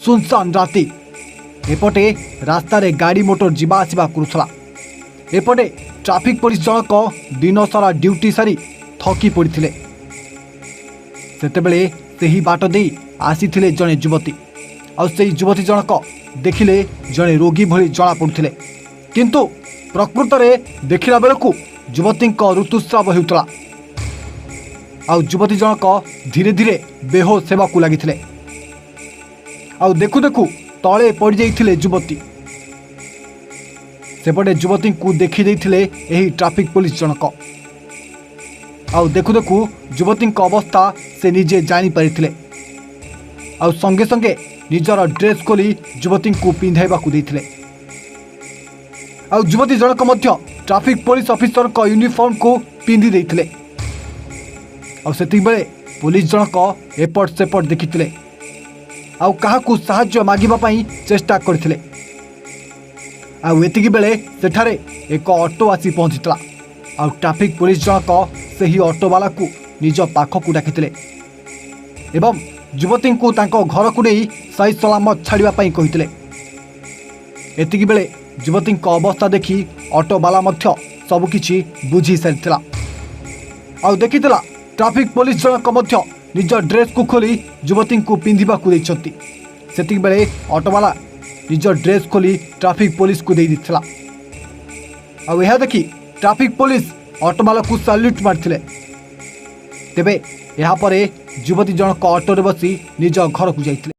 ସୁନସାନ ରାତି। ଏପଟେ ରାସ୍ତାରେ ଗାଡ଼ି ମୋଟର ଯିବା ଆସିବା କରୁଥିଲା, ଏପଟେ ଟ୍ରାଫିକ୍ ପୋଲିସ ଜଣକ ଦିନସାରା ଡ୍ୟୁଟି ସାରି ଥକି ପଡ଼ିଥିଲେ। ସେତେବେଳେ ସେହି ବାଟ ଦେଇ ଆସିଥିଲେ ଜଣେ ଯୁବତୀ। ଆଉ ସେଇ ଯୁବତୀ ଜଣକ ଦେଖିଲେ ଜଣେ ରୋଗୀ ଭଳି ଜଣାପଡ଼ୁଥିଲେ, କିନ୍ତୁ ପ୍ରକୃତରେ ଦେଖିଲା ବେଳକୁ ଯୁବତୀଙ୍କ ଋତୁସ୍ରାବ ହେଉଥିଲା। ଆଉ ଯୁବତୀ ଜଣକ ଧୀରେ ଧୀରେ ବେହୋସ ହେବାକୁ ଲାଗିଥିଲେ। ଆଉ ଦେଖୁ ଦେଖୁ ତଳେ ପଡ଼ିଯାଇଥିଲେ ଯୁବତୀ। ସେପଟେ ଯୁବତୀଙ୍କୁ ଦେଖିଦେଇଥିଲେ ଏହି ଟ୍ରାଫିକ୍ ପୋଲିସ ଜଣକ। ଆଉ ଦେଖୁ ଦେଖୁ ଯୁବତୀଙ୍କ ଅବସ୍ଥା ସେ ନିଜେ ଜାଣିପାରିଥିଲେ। ଆଉ ସଙ୍ଗେ ସଙ୍ଗେ ନିଜର ଡ୍ରେସ୍ ଖୋଲି ଯୁବତୀଙ୍କୁ ପିନ୍ଧାଇବାକୁ ଦେଇଥିଲେ। ଆଉ ଯୁବତୀ ଜଣକ ମଧ୍ୟ ଟ୍ରାଫିକ୍ ପୋଲିସ ଅଫିସରଙ୍କ ୟୁନିଫର୍ମକୁ ପିନ୍ଧି ଦେଇଥିଲେ। ଆଉ ସେତିକିବେଳେ ପୋଲିସ ଜଣକ ଏପଟ ସେପଟ ଦେଖିଥିଲେ, ଆଉ କାହାକୁ ସାହାଯ୍ୟ ମାଗିବା ପାଇଁ ଚେଷ୍ଟା କରିଥିଲେ। ଆଉ ଏତିକି ବେଳେ ସେଠାରେ ଏକ ଅଟୋ ଆସି ପହଞ୍ଚିଥିଲା। ଆଉ ଟ୍ରାଫିକ୍ ପୋଲିସ ଜଣକ ସେହି ଅଟୋବାଲାକୁ ନିଜ ପାଖକୁ ଡାକିଥିଲେ ଏବଂ ଯୁବତୀଙ୍କୁ ତାଙ୍କ ଘରକୁ ନେଇ ସହି ସଲାମତ ଛାଡ଼ିବା ପାଇଁ କହିଥିଲେ। ଏତିକି ବେଳେ ଯୁବତୀଙ୍କ ଅବସ୍ଥା ଦେଖି ଅଟୋବାଲା ମଧ୍ୟ ସବୁକିଛି ବୁଝି ସାରିଥିଲା। ଆଉ ଦେଖିଥିଲା ଟ୍ରାଫିକ୍ ପୋଲିସ ଜଣକ ମଧ୍ୟ ନିଜ ଡ୍ରେସ୍କୁ ଖୋଲି ଯୁବତୀଙ୍କୁ ପିନ୍ଧିବାକୁ ଦେଇଛନ୍ତି। ସେତିକି ବେଳେ ଅଟୋବାଲା ନିଜ ଡ୍ରେସ୍ ଖୋଲି ଟ୍ରାଫିକ୍ ପୋଲିସକୁ ଦେଇ ଦେଇଥିଲା। ଆଉ ଏହା ଦେଖି ଟ୍ରାଫିକ୍ ପୋଲିସ ଅଟୋବାଲାକୁ ସାଲ୍ୟୁଟ୍ ମାରିଥିଲେ। ତେବେ ଏହାପରେ ଯୁବତୀ ଜଣକ ଅଟୋରେ ବସି ନିଜ ଘରକୁ ଯାଇଥିଲେ।